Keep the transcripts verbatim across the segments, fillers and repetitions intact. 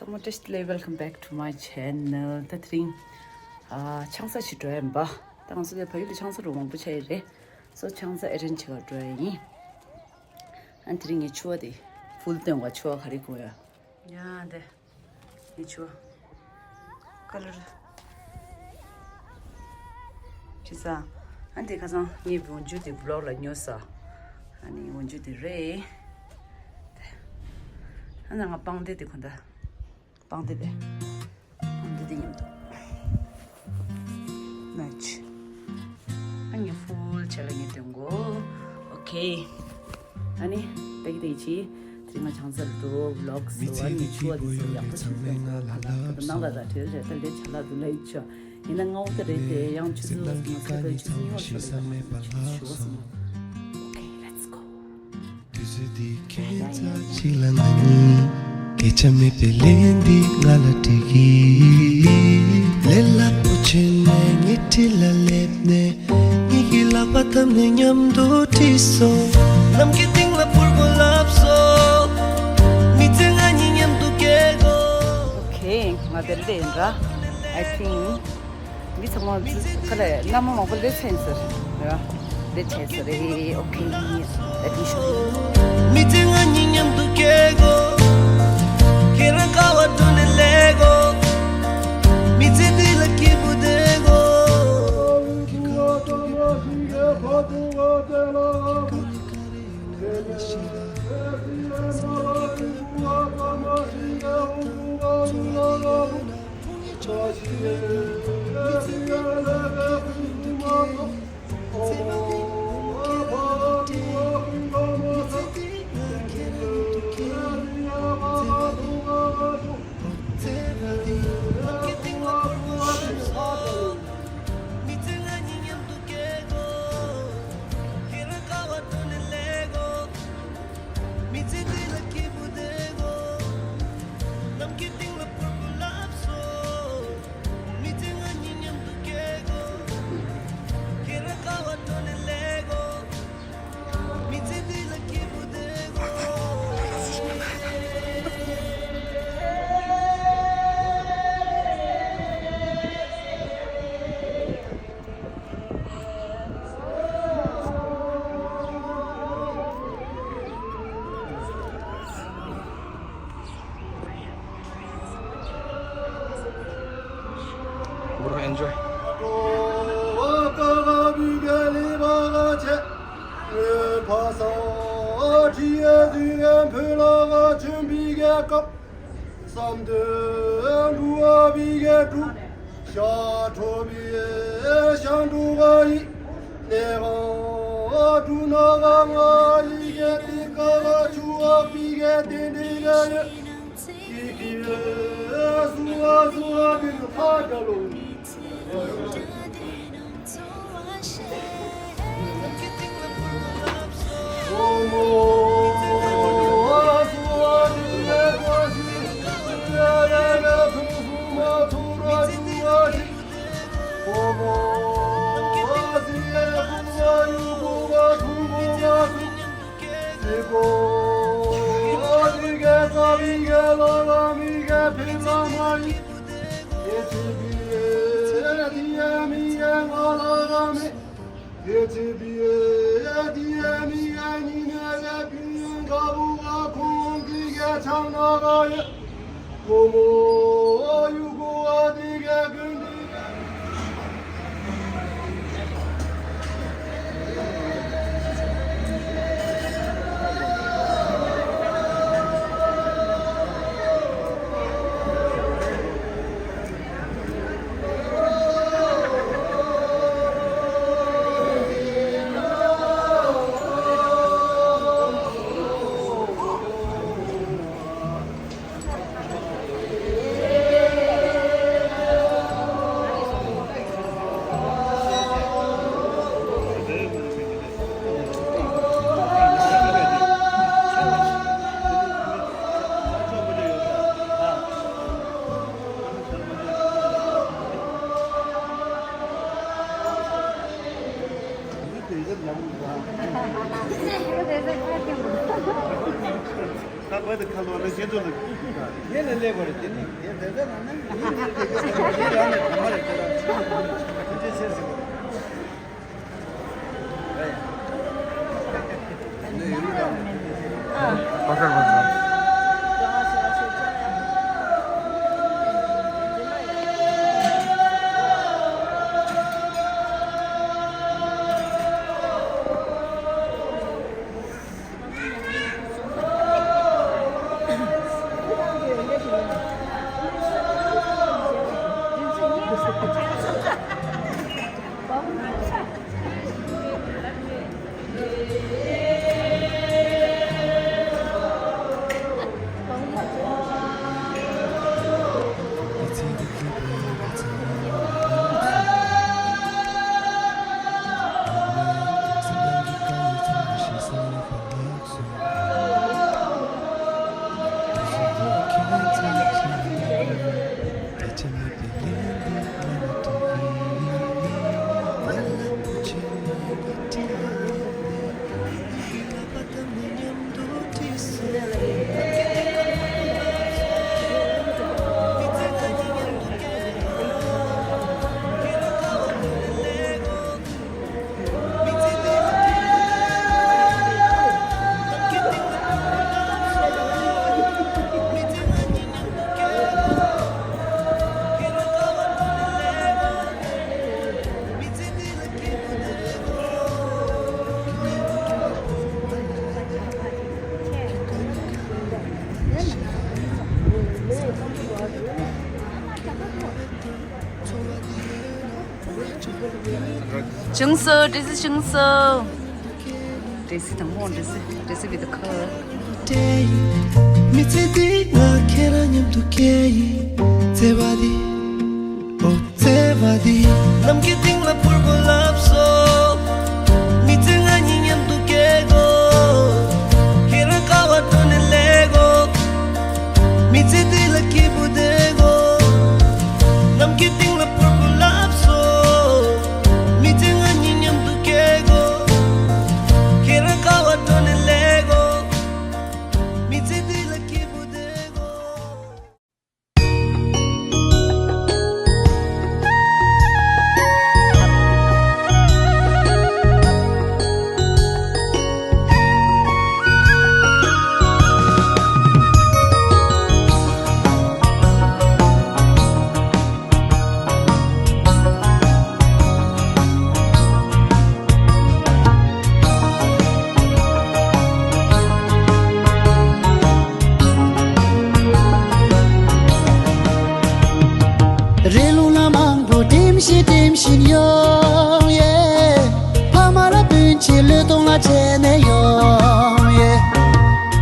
Welcome back to my channel. ད་དེ་རིང་ཨ་ཆང་ས་ཞིག་འགྲོ་ཡ་ཡིན་པ། ད་ང་ཚོ་དེ་ཕ་ཡུལ་དུ་ཆང་ས་རུ་མང་པོ་ཆགས་ཡོད་རེད། སོ་ཆང་ས་ཨེ་རེན་བྱེད་ག་འགྲོ་ཡ་ཡིན། ཨ་དེ་རིང་ངས་ཕྱུ་པ་དེ་ཕུལ་སྟོན་ག་ཕྱུ་པ་ག་རེ་གོན་ཡ། ཡ་དེ། ངས་ཕྱུ་པ་ཀ་ལར་བྱས་ཙང་། ཨ་དེ་ཁ་སང་ངའི་འོག་འཇུག་དེ་བི་ལོག་ལ་ཉོས་ས། ཨ་ནི་འོག་འཇུག་དེ་རེད། ཨ་ན་ང་པང་གདན་དེ་གོན་ད། པང་གདན་དེ། པང་གདན་དེ་མཉམ་དུ་མེ་ཆི། ཨ་ངས་ཕུལ་བྱས་ལ་ངས་སྟོན་གོ། ཨོ་ཁེ། ཨ་ནི་ད་གི་ད་གི་ཆི། དེ་རིང་ང་ཆང་ས་རུ་འགྲོ། བི་ལོག་སུ་ཨ་ནི་ཕྱུ་པ་དེ་ཚོ་ཡག་པོ་ཞིག་སྟོན་གོ། ཁ་ལག་ཁ་ཏོ་ནང་ལ་ར་བྲེལ་བྲེལ་ད་ལས་ཆ་ལག་འདུག་ལ་ཡིན་ཆོག་ཡིན་ན་ང་འོ་ད་རེད་དེ་ཡང་ཆུ་ཚོད་ང་ཚོ་ད་ཆུ་ཚོད་གཉིས་པ་ཤོར་ལ་ཡང་ཆུ་ཚོད་ཤོར་སོང་། ཨོ་ཁེ། Let's go. དུས་ཚོད་འདི་ཁྱད་མཚར་ཅིག་ལ་ང་གཉིས་སྐད་ཆ་མེད་པའི་ལན་འདི་ང་ལ་འདྲི་གི། ལས་སླ་པོ་བྱས་ནས་ངའི་འཁྲིས་ལ་སླེབས་ནས། ངེད་ཀྱི་ལག་པ་བརྡབས་ནས་མཉམ་དུ་ཁྲིད་སོང་། ལམ་གྱི་སྟེང་ལ་འཕུར་དགོས་ལབ་སོང་། མི་ཚེ་ང་གཉིས་མཉམ་དུ་སྐྱེལ་དགོས། ཨོ་ཁེ། ང་དེ་འདྲ་ཡིན་ར། I think འདི་ཚང་མ་ཁ་ལ་མནའ་མ་མང་པོ་སླེབས་ཚར་ཡིན་ཟེར། ཡ། སླེབས་ཚར་ཟེར་རེད། ཨོ་ཁེ། Let me show you. མི་ཚེ་ང་གཉིས་མཉམ་དུ་སྐྱེལ་དགོས། ཁྱེད་རང་ཀ་བ་འགྲོ་ནས་སླེབས་དགོས། མི་ཚེ་འདི་ལ་སྐྱིད་པོ་བསྡད་དགོས། མི་ཚེ་འདི་ལ་སྐྱིད་པོ་བསྡད་དགོས། ལམ་གྱི་སྟེང་ལ་འཕུར་དགོས་ལབ་སོང་། མི་ཚེ་ང་གཉིས་མཉམ་དུ་སྐྱེལ་དགོས། ཁྱེད་རང་ཀ་བ་འགྲོ་ནས་སླེབས་དགོས། མི་ཚེ་འདི་ལ་སྐྱིད་པོ་བསྡད་དགོས། Bro, enjoy. བསམ་དོན་འགྲུབ་པའི་གི་འགྲུབ། ཤ་ཁྲོ་བའི་ཤ་འགྲུབ་པ་ཡི། ལས་དབང་འགྲུབ་ན་ག་ང་ཡི་གེ་དེ་ཀ་བ་ཆུ་བ་པི་གེ་དེ་འདི་ག་ཡི། ཀི་ཀི་སུ་བ་སུ་བ་དེ་ནི་ཕ་ག་ལོ། ད་བར་དུ་ཁ་ལོ་ན་ཁྱེད་ཚོ་ལ་དེ་ལ་སླེབས་པ་རེད། དེ་ནི་དེ་དེ་ལྟར་ན་ནི་ཡིན་ནི་དེ་ག་དེ་རང་ནས་གོ་མ་རེད། དེ་རང་དེ་འདྲའི་ཆེ་ཟེར་གི་རེད། བྱུང་སོང་། འདྲེ་སྲི་བྱུང་སོང་། འདྲེ་སྲི་དང་པོ། འདྲེ་སྲི། འདྲེ་སྲི་with the car། མི་ཚེ་འདི་ང་ཁྱེད་རང་མཉམ་དུ་སྐྱེལ་ཡིན། བརྩེ་བ་འདི། ཨོ་བརྩེ་བ་འདི། ནམ་མཁའི་སྟེང་ལ་འཕུར་དགོས་ལབ་སོང་། མི་ཚེ་ང་གཉིས་མཉམ་དུ་སྐྱེལ་དགོས། ཁྱེད་རང་དཀའ་བ་སྤྲོ་ནས་སླེབས་དགོས། མི་ཚེ་འདི་ལ་སྐྱིད་པོ་བསྡད་དགོས། ནམ་མཁའི་སྟེང་ལ་འཕུར་དགོས་ལབ་སོང་། མི་ཚེ་ང་གཉིས་མཉམ་དུ་སྐྱེལ་དགོས། ཁྱེད་རང་དཀའ་བ་སྤྲོ་ནས་སླེབས་དགོས། མི་ཚེ་འདི་ལ་སྐྱིད་པོ་བསྡད་དགོས། རི་ལུང་ལ་མང་པོ་འགྲིམ་བཞིན་འགྲིམ་བཞིན་ཡོང་ཡེ། ཕ་མ་ལ་སྤུན་མཆེད་བློས་གཏོང་ལ་བྱས་ནས་ཡོང་ཡེ།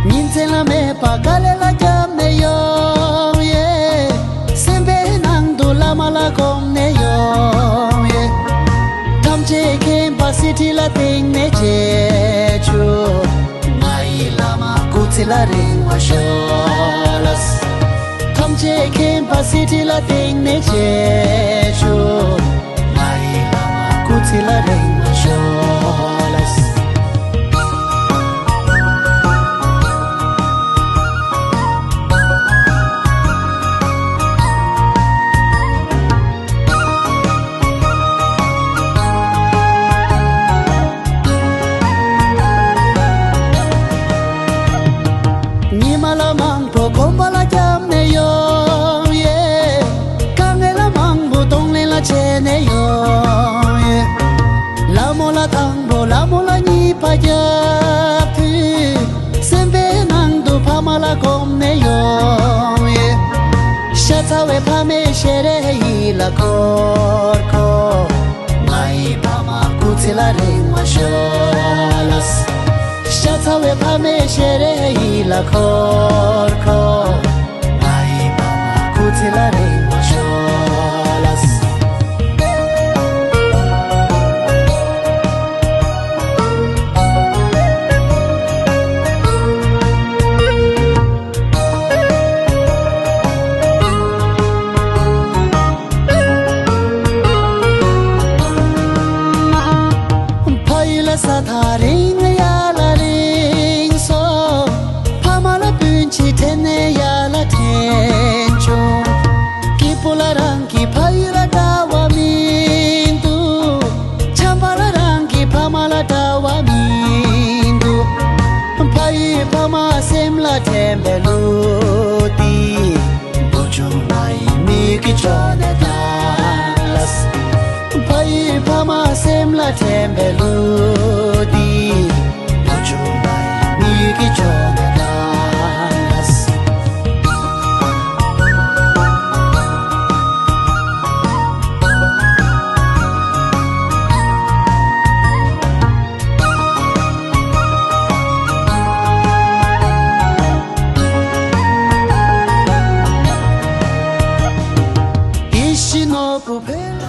ཉིན་མཚན་ལ་མེད་པ་དཀའ་ལས་ལ་བརྒྱབ་ནས་ཡོང་ཡེ། སེམས་པའི་ནང་དུ་བླ་མ་ལ་སྒོམ་ནས་ཡོང་ཡེ། ཐམས་ཅད་མཁྱེན་པ་སྲིད་ཁྲི་ལ་བརྟེན་ནས་བྱེད་ཆུ། ང་ཡི་བླ་མ་སྐུ་ཚེ་ལ་རིང་བ་ཤོག་ལགས། ཐམས་ཅད་མཁྱེན་པ་སྲིད་ཁྲི་ལ་བརྟེན་ནས་བྱེད་ཆུ། ང་ཡི་བླ་མ་སྐུ་ཚེ་ལ་རིང་བ་ཤོག་ལགས། ཉི་མ་ལ་མང་པོ་གོམ་པ་ལ་བརྒྱབ་ནས་ཡོང་ཡེ། དཀའ་ངལ་ལ་མང་པོ་གདོང་ལེན་ལ་བྱས་ནས་ཡོང་ཡེ། ལ་མོ་ལ་དང་པོ་ལ་མོ་ལ་གཉིས་པ་བརྒྱབ་དུས། སེམས་པའི་ནང་དུ་ཕ་མ་ལ་སྒོམ་ནས་ཡོང་ཡེ། ཤ་ཚ་བའི་ཕ་མའི་ཞལ་རས་ཡིད་ལ་འཁོར་འཁོར། ང་ཡི་ཕ་མ་སྐུ་ཚེ་ལ་རིང་བ་ཤོག་ལགས། ཤ་ཚ་བའི་ཕ་མའི་ཞལ་རས་ཡིད་ལ་འཁོར་འཁོར། ང་ཡི་ཕ་མ་སྐུ་ཚེ་ལ་རིང་བ་ཤོག་ལགས། ཕ་ཡུལ་ལ་ས་ཐག་རིང་ཡ་ལ་རིང་སོང་། ཕ་མ་ལ་སྤུན་ དྲན་པའི་གླུ་འདི། བུ་ཆུང་མ་ཡི་མིག་གི་ཕྱོགས་ནས་ལངས། དེ་བཞིན་ནོར་བུ་བོད་ལ།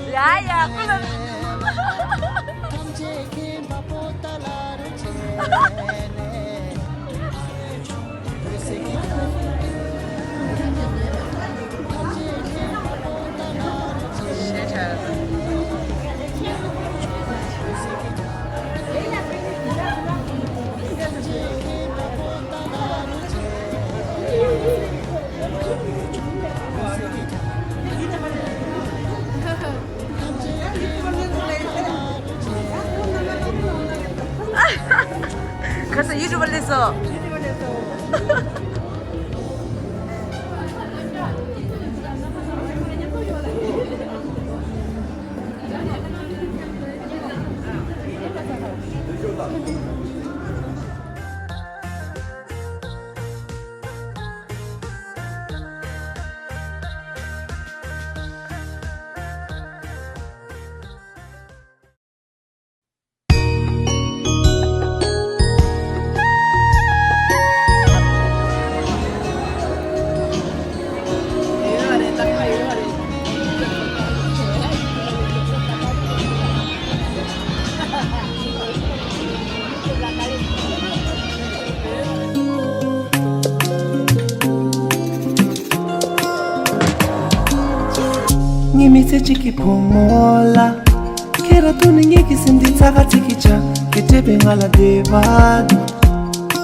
ཡ་ཡ་ཀུ་ལ། ཁ་སང་ཡུ་ཊུབ་པར་སླེབས་སོང་། ངའི་མི་ཚེ་གཅིག་གི་བུ་མོ་ལ། ཁྱེད་རང་ཐུག་ནས་ངེད་ཀྱི་སེམས་འདི་ཚ་ག་ཚིག་གི་ཆ། ཁྱེད་སྤྲད་པའི་ང་ལ་བདེ་བ་འདུག་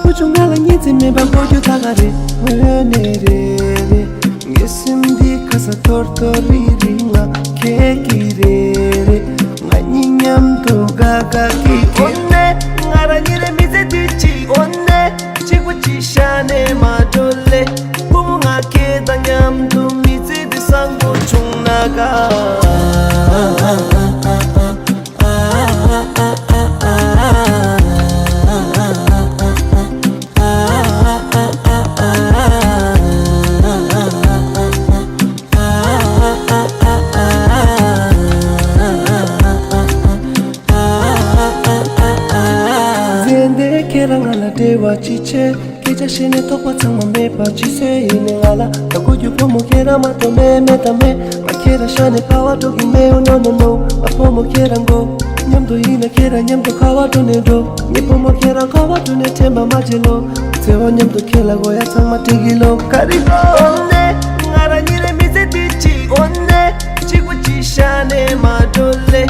བུ་ཆུང་ང་ལ་གཉིས་ཚེ་མེད་པ་གོ་རྒྱུ་ད་ག་རེད། དངོས་གནས་རེད་རེད། ངའི་སེམས་འདི་ཁ་ས་ཐོར་ཐོར་རི་རི། ང་ཁྱེད་ཀྱི་རེད་རེད། ང་གཉིས་མཉམ་དུ་དགའ་དགའ་སྐྱིད་སྐྱིད། ཨོ་ནེ། ང་རང་གཉིས་རེད་མི་ཚེ་འདི་གཅིག་ཨོ་ནེ། གཅིག་པུ་གཅིག་ཤ་ནས་མ་འགྲོ་ལེ། བུ་མོ་ང་ཁྱེད་དང་མཉམ་དུ་མི་ཚེ་འདི་བཟང་པོ་བྱུང་ན་དགའ། ཟེར་འདི་ཁྱེད་རང་ང་ལ་འབྲེལ་བ་ཅི་བྱེད། སྐད་ཆ་བཤད་ནས་དོགས་པ་ཚང་མ་མེད་པ་ཅི་བཟོས་ཡིན་ནས་ང་ལ་ད་གོ་རྒྱུ་བུ་མོ་ཁྱེད་རང་མ་གཏོགས་མེད་མེད་དང་མེད། ང་ཁྱེད་རང་ཤ་ནས་ཁ་བ་འགྲོ་གི་མེད་འོ་ནོ་ནོ་ནོ། ང་བུ་མོ་ཁྱེད་རང་གོ་མཉམ་དུ་ཡིན་ན་ཁྱེད་རང་མཉམ་དུ་ཁ་བ་འགྲོ་ནས་འགྲོ། ངའི་བུ་མོ་ཁྱེད་རང་ཁ་བ་འགྲོ་ནས་དྲན་པ་མ་བརྗེད་ལོ། འཚེ་བ་མཉམ་དུ་ཁྱེད་ལ་དགོས་ཡ་ཚང་མ་སྤྲད་ཀྱི་ལོ། ག་རེ་ལོ། ཨོ་ནེ། ང་རང་གཉིས་རེད་མི་ཚེ་འདི་གཅིག་ཨོ་ནེ། གཅིག་པུ་གཅིག་ཤ་ནས་མ་འགྲོ་ལེ།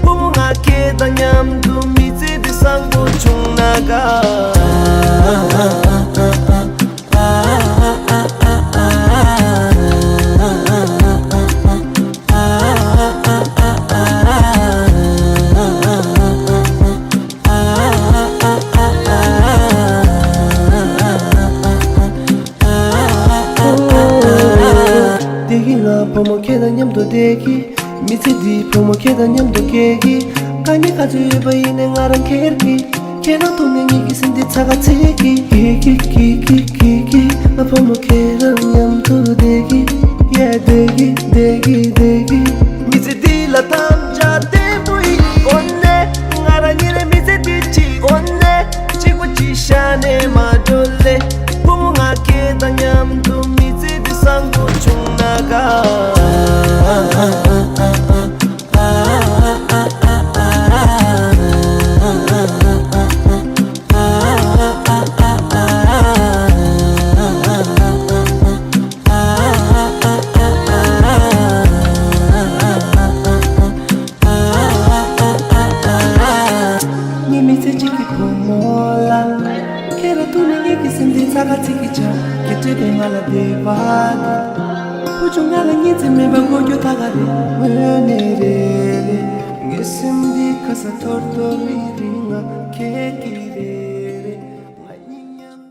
བུ་མོ་ང་ཁྱེད་དང་མཉམ་དུ་མི་ཚེ་འདི་བཟང་པོ་བྱུང་ན་དགའ། བསྡད་ཀྱི་ང་བུ་མོ་ཁྱེད་དང་མཉམ་དུ་བསྡད་ཀྱི། མི་ཚེ་འདི་བུ་མོ་ཁྱེད་དང་མཉམ་དུ་སྐྱེལ་གྱི། དཀའ་ངལ་ག་ཚོད་ཡོད་པ་ཡིན་ནའི་ང་རང་ཁྱེར་གྱི། ཁྱེད་རང་ཐུག་ནས་ངེད་ཀྱི་སེམས་འདི་ཚ་ག་ཚིག་གི། ཀི་ཀི་ཀི་ཀི་ཀི་ཀི། ང་བུ་མོ་ཁྱེད་རང་མཉམ་དུ་བསྡད་ཀྱི། ཡ་བསྡད་ཀྱི་བསྡད་ཀྱི་བསྡད་ཀྱི། མི་ཚེ་འདི་ལ་དམ་བཅའ་བརྟན་པོ་ཡིན་ཨོ་ནེ། ང་རང་གཉིས་རེད་མི་ཚེ་འདི་གཅིག་ཨོ་ནེ། གཅིག་པུ་གཅིག་ཤ་ནས་མ་འགྲོ་ལེ། བུ་མོ་ང་ཁྱེད་དང་མཉམ་དུ་མི་ཚེ་འདི་བཟང་པོ་བྱུང་ན་དགའ། ངའི་མི་ཚེ་གཅིག་གི་བུ་མོ་ལ། ཁྱེད་རང་ཐུག་ནས་ངེད་ཀྱི་སེམས་འདི་ཚ་ག་ཚིག་གི་ཆ། ཁྱེད་སྤྲད་པའི་ང་ལ་བདེ་བ་འདུག་བུ་ཆུང་ང་ལ་གཉིས་ཚེ་མེད་པ་གོ་རྒྱུ་ད་ག་རེད། དངོས་གནས་རེད་རེད། ངའི་སེམས་འདི་ཁ་ས་ ཐོར་ཐོར་རིང་རིང་ང་ཁྱེད་ཀྱི་རེ་རེ་ང་ཡིན་སྙམ།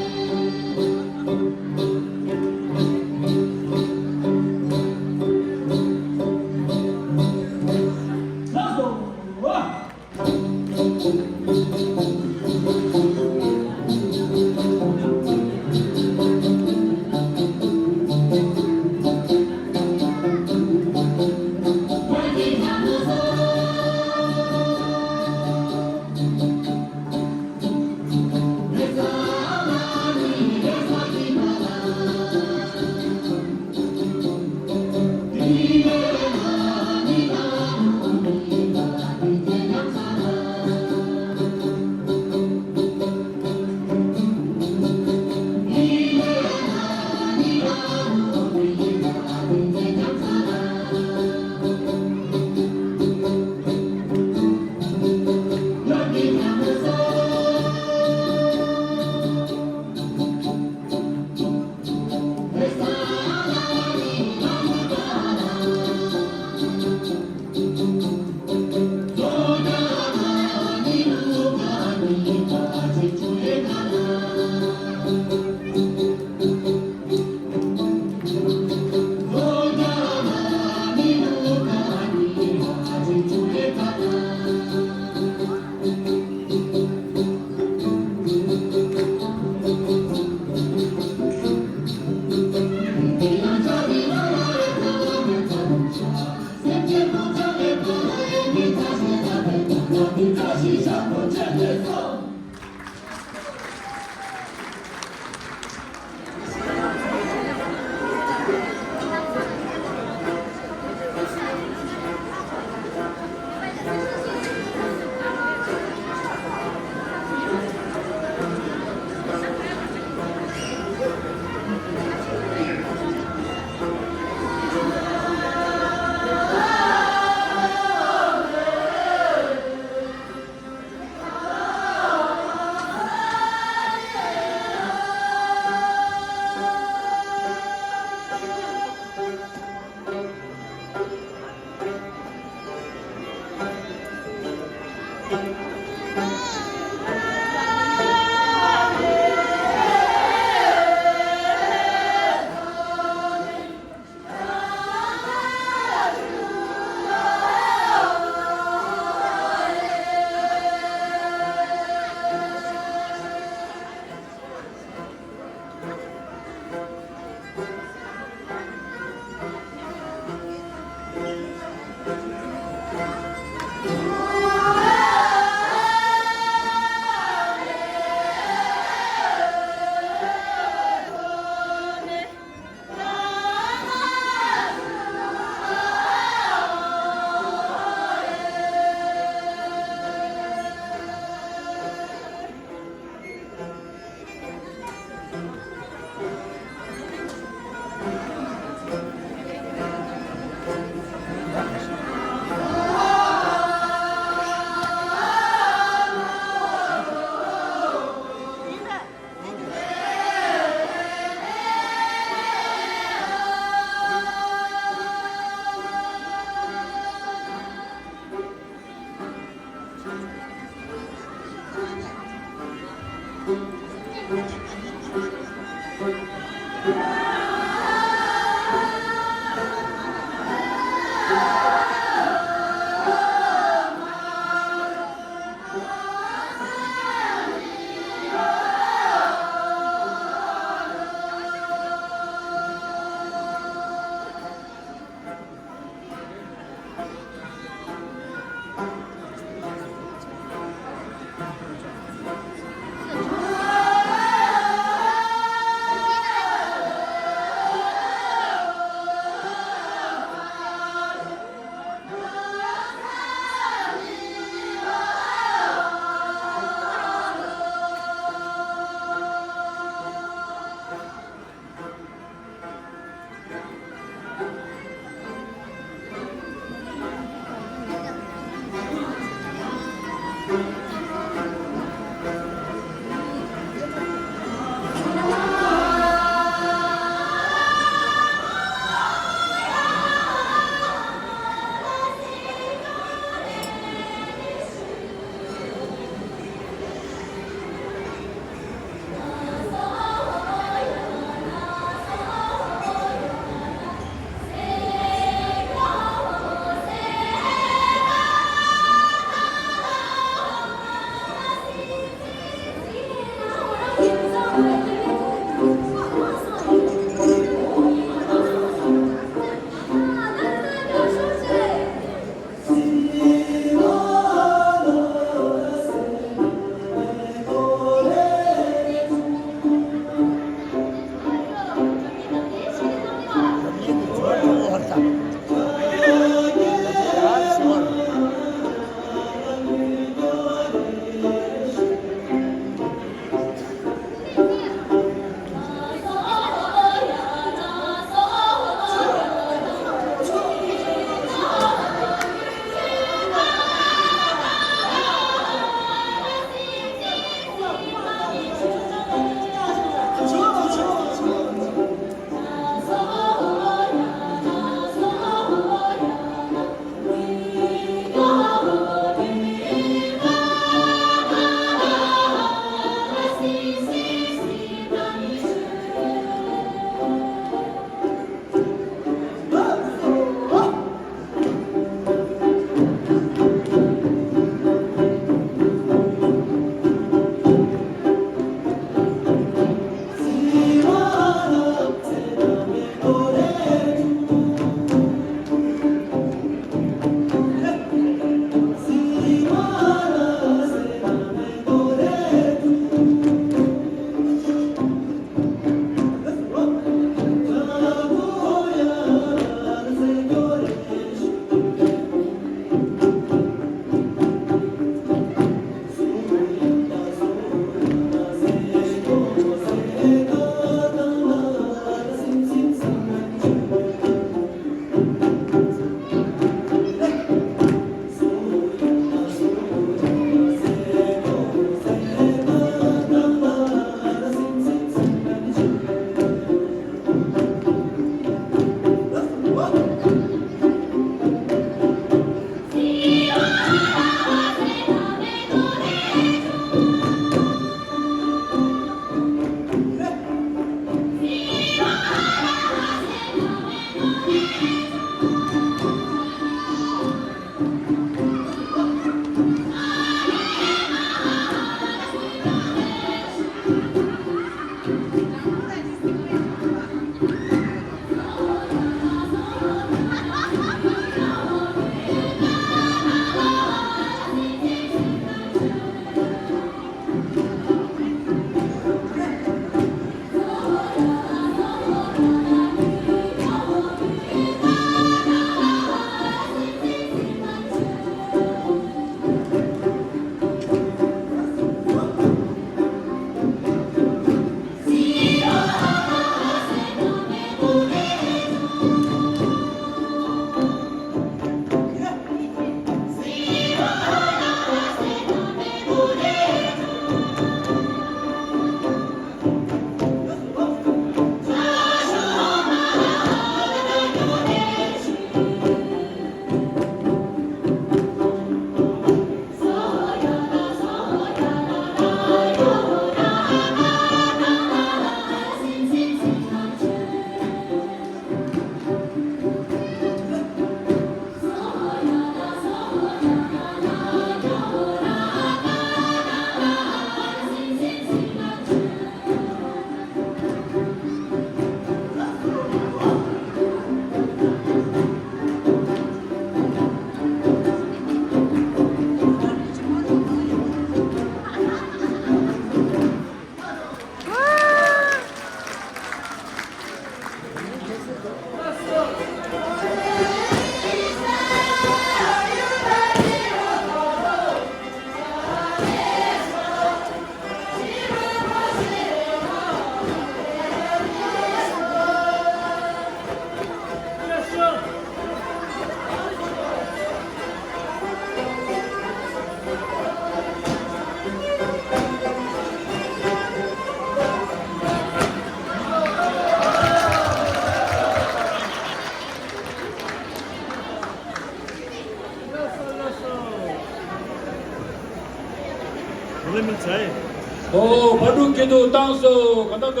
ཨོ་བ་ཕྲུག་སྐྱིད་སྡུག་བཏང་སོ་ག་ད་ག་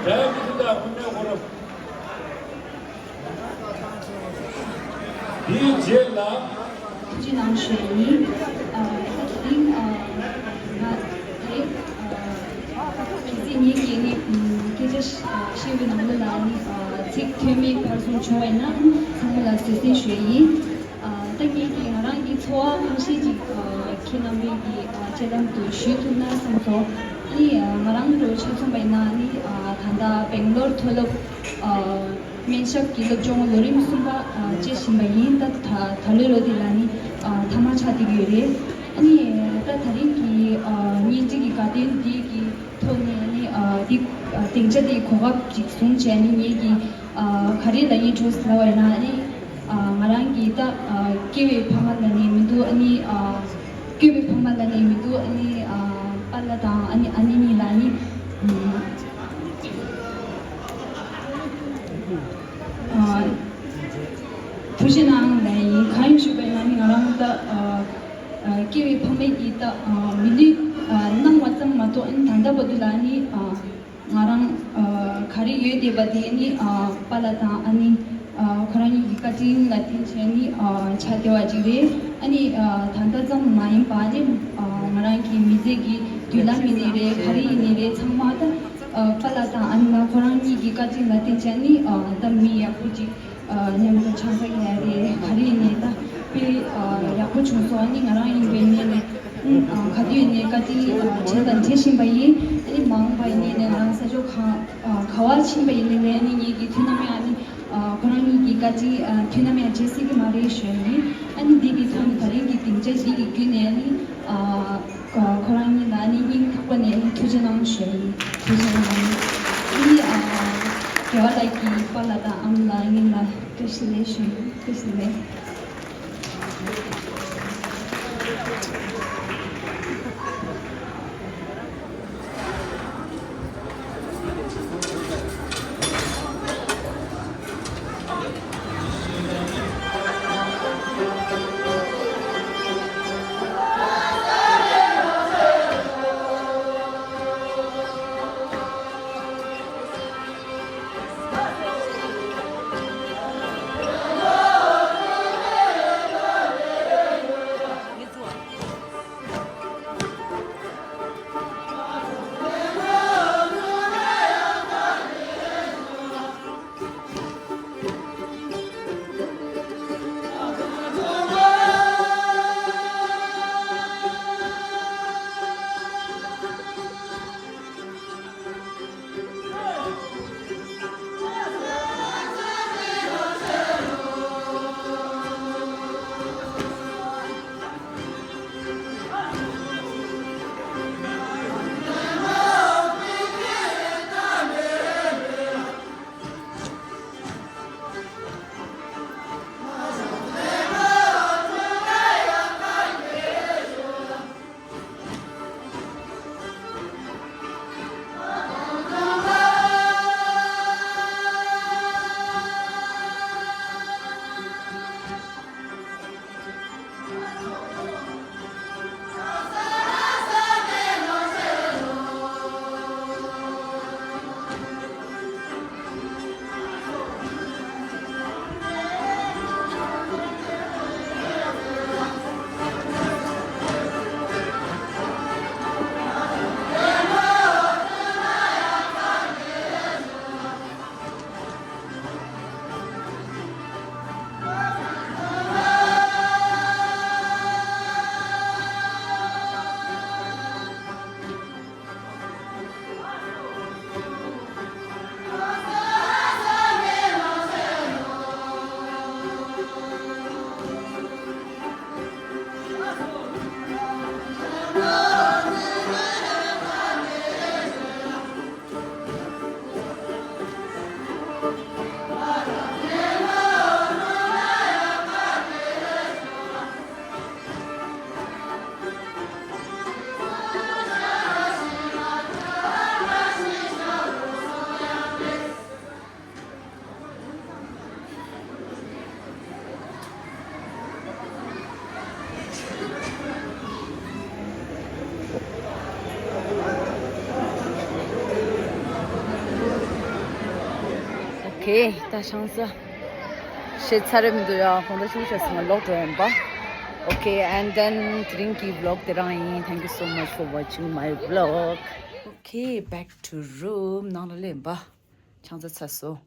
རྒྱལ་གྱི་སྲིད་དང་ཁོ་ནའི་ཁོ་ར། དེའི་རྗེས་ལ། ཐུགས་རྗེ་གནང་ཞུ་ཡ་ཡིན། ཨ་ད་དེ་རིང་ཨ་ང་དེ་ཨ་གལ་སྲིད་ངེད་ཀྱིས་ནི་ཨ་སྐད་ཆ་བཤད་པའི་ནང་ལོགས་ལ་ནི་ཨ་ཚིག་མཐུན་མིན་བར་གསུམ་བྱུང་བ་ཡིན་ན་ཚང་མ་ལ་བཟོད་བསྲན་ཞུ་ཡ་ཡིན། ཨ་ད་ངེད་ཀྱིས་ང་རང་གི་ཚོར་བ་ཁ་ཤས་ཅིག་ཨ་ཁྱེད་རྣམ་པའི་གི་ཨ་སྤྱན་ལམ་དུ་ཞུ་ཐུབ་ན་བསམ་སོང་། ཨ་ནི་ཨ་ང་རང་ཚོ་ཆ་མཚོན་པ་ཡིན་ན་ནི་ཨ་ད་ལྟ་སྦེང་ལོར་མཐོ་སློབ་ཨ་སྨན་ཞབས་ཀྱི་སློབ་སྦྱོང་ལོ་རིམ་གསུམ་པ་ཨ་བྱེད་བཞིན་པ་ཡིན། ད་ད་ད་ལོའི་ལོ་འདི་ལ་ནི་ཨ་མཐའ་མ་ཆགས་བསྡད་ཀྱི་ཡོད་རེད། ཨ་ནི་ད་ད་རིང་གི་ཨ་བརྙན་འཕྲིན་གྱི་དགའ་སྟོན་འདི་གི་ཐོག་ནས་ཨ་ནི་ཨ་འདི་ཨ་སྡིངས་ཆ་འདི་གོ་སྐབས་ཅིག་བཟུང་བྱས་ཨ་ནི་ངེད་ཀྱི་ཨ་ག་རེ་ལབ་ཡིན་འགྲོ་ཟེར་ལབ་པ་ཡིན་ན་ཨ་ནི་ཨ་ང་རང་གི་ད་ཨ་སྐྱེ་བའི་ཕ་མ་ལབ་ནས་མི་འདུག་ཨ་ནི་ཨ་སྐྱེ་བའི་ཕ་མ་ལབ་ནས་མི་འདུག་ཨ་ནི་ཨ་པཱ་ལགས་དང་ཨ་ནི་ཨ་ནེ་གཉིས་ལ་ཨ་ནི་ཨ་ཐུགས་རྗེ་གནང་ལབ་ཡིན། གང་ཡིན་ཞུས་པ་ཡིན་ན་ཨ་ནི་ང་རང་ད་ཨ་ཨ་སྐྱེ་བའི་ཕ་མ་གིས་ད་ཨ་མི་ལུས་ཨ་གནང་བ་ཙམ་མ་གཏོགས་ཨ་ནི་ད་ལྟ་བར་དུ་ལ་ཨ་ནི་ཨ་ང་རང་ཨ་ག་རེ་ཡོད་བསྡད་པ་དེ་ནི་ཨ་པཱ་ལགས་དང་ཨ་ནི་ཨ་ཁོ་རང་གཉིས་ཀྱི་བཀའ་དྲིན་ལ་བརྟེན་བྱས་ནི་ཨ་ཆགས་བསྡད་པ་ཅིག་རེད། ཨ་ནི་ཨ་ད་ལྟ་ཙམ་མ་ཡིན་པ་ཨ་ནི་ཨ་ང་རང་གི་མི་ཚེ་གི་མདུན་ལམ་ཡིན་ནི་རེད། ག་རེ་ཡིན་ནི་རེད། ཚང་མ་ད་ཨ་པཱ་ལགས་དང་ཨ་ནི་ང་ཁོ་རང་གཉིས་ཀྱི་བཀའ་དྲིན་ལ་བརྟེན་བྱས་ནི་ཨ་ད་མི་ཡག་པོ་ཅིག་ཨ་མཉམ་དུ་ཆགས་ས་ཡ་རེད། ག་རེ་ཡིན་ནའི་ད་དཔེ་ཨ་ཡག་པོ་བྱུང་སོང་། ཨ་ནི་ང་རང་ཡིན་པའི་ངོས་ནས་ཨ་ག་དུས་ནས་བཀའ་དྲིན་ཨ་དྲན་དང་དྲན་བཞིན་པ་ཡིན། ཨ་ནི་མ་འོངས་པ་ཡིན་ནའི་ང་རང་ས་ཕྱོགས་གང་ཨ་ག་བ་ཕྱིན་པ་ཡིན་ནའི་ཨ་ནི་ངེད་ཀྱི་དུས་ནམ་ཡང་ཨ་ནི་ཨ་ཁོ་རང་གཉིས་ཀྱི་བཀའ་དྲིན་ཨ་དུས་ནམ་ཡང་བརྗེད་སྲིད་ཀྱི་མ་རེད་ཞུ་ཡ་ཡིན། ཨ་ནི་འདི་གི་ཐོག་ནས་ད་རིང་གི་སྡིངས་ཆ་འདི་གི་བརྒྱུད་ནས་ཨ་ནི་ཨ་ཁོ་རང་གཉིས་ལ་ནི་སྙིང་ཐག་པ་ནས་ཐུགས་རྗེ་གནང་ཞུ་ཡིན། ཐུགས་རྗེ་གནང་། ཨ་ནི་ཨ་རྒྱལ་བ་ལགས་ཀྱི་པཱ་ལགས་དང་ཨ་མ་ལགས་གཉིས་ལ་བཀྲ་ཤིས་བདེ་ལེགས་ཞུ། བཀྲ་ཤིས་བདེ་ལེགས། ཨེ་ད་ཆང་ས་བཤད་ཚར་རེ་མི་འདུག་ཡ། གོང་ད་ཆུང་ཆ་སོང་ལོག་འགྲོ་ཡིན་པ། Okay, and then དེ་རིང་གི་vlog དེ་རང་ཡིན། Thank you so much for watching my vlog. Okay, back to room. ནང་ལ་སླེབས་པ། ཆང་ས་ཚར་སོང་།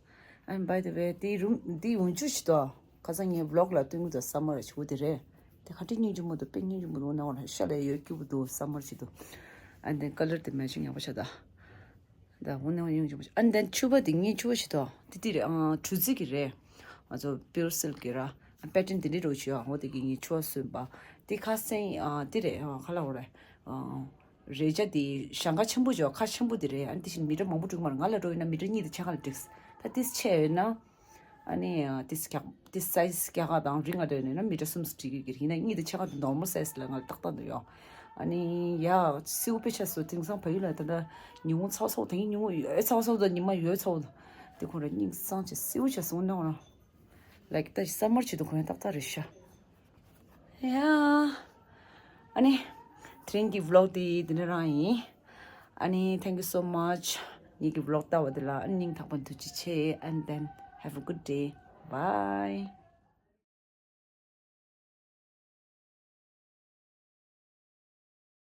And by the way, དེ་རུམ་དེ་འོན་ཆུ་ཞིག་ཏོ། ཁ་སང་ངའི་vlog ལ་སྟོན་གི་འདུག་སམ་མར་ཆུ་དེ་རེད། དེ་ག་འདྲ་སྙིང་རྗེ་མོ་འདུག་དཔེ་སྙིང་རྗེ་མོ་འདུག་ནང་ལ་ཤ་ལ་ཡོད་སྐྱིད་པོ་འདུག་སམ་མར་ཆུ་འདུག And then color དེ་matching ཡག་པོ་ཆགས་ད། ད་འོ་ནས་ཡོང་ཆོག་པ་ཞིག and then ཕྱུ་པ་དེ་ངའི་ཕྱུ་པ་ཞིག་ཏོ། དེ་དེ་རེད། ཨ་གྲུ་རྩི་གི་རེད། ང་ཚོ་pure silk གི་ར། pattern དེ་འདྲའི་རོ་ཞིག་ཡོད། འོ་དེ་གི་ངའི་ཕྱུ་པ་སོན་པ། དེ་ཁ་སེང་ཨ་དེ་རེད། ཨ་ག་ལ་འོ་རེད། ཨ་རས་ཆ་དེ་ཞེང་ཁ་ཆེན་པོ་ཞིག་ཁ་ཆེན་པོ་དེ་རེད། ཨ་དེ་བཞིན་མི་ཊར་མང་པོ་འགྲོ་གི་མ་རེད། ང་ལ་འགྲོ་ཡིན་ན་མི་ཊར་གཉིས་དང་ཕྱེད་ཀ་ལ་འགྲིགས། ད་དེ་ཆེ་ཡོད་ན། ཨ་ནི་ཨ་དེ་སྐྱག་དེ་size སྐྱག་ཁ་དང་རིང་ང་འདྲ་ཡོད་ན་མི་ཊར་གསུམ་ཙམ་འགྲིག་གི་ཡིན་ན། གཉིས་དང་ཕྱེད་ཀ་དེ་normal size ལ་ང་ལ་ཏག་ཏག་འདུག་ཡོད། ཨ་ནི་ཡ་སེའུ་དཔེ་ཆ་སོ་དེང་སང་བལ་ཡུལ་ལ་ད་ལྟ་ཉིན་གུང་ཚ་བ་ཚ་བོ་དེ་ཉིན་གུང་ཡོད་ཚ་བ་ཚ་བོ་དང་ཉི་མ་ཡོད་ཚ་བོ་དང་དེ་ཁོ་ར་སྙིང་སང་ཆེ་སེའུ་ཆ་སོང་ན་ང་རང་like ད་སམ་མར་ཆེད་དུ་གོན་ཡ་ཏག་ཏག་རེད་ཤག་ཡ། ཨ་ནི་དེ་རིང་གི་vlog དེ་འདི་འདྲ་རང་ཡིན། ཨ་ནི་thank you so much. ངེད་ཀྱི་vlog ལྟ་བ་དེ་ལ་ཨ་ནི་སྙིང་ཐག་པ་ནས་ཐུགས་རྗེ་ཆེ། And then have a good day. Bye.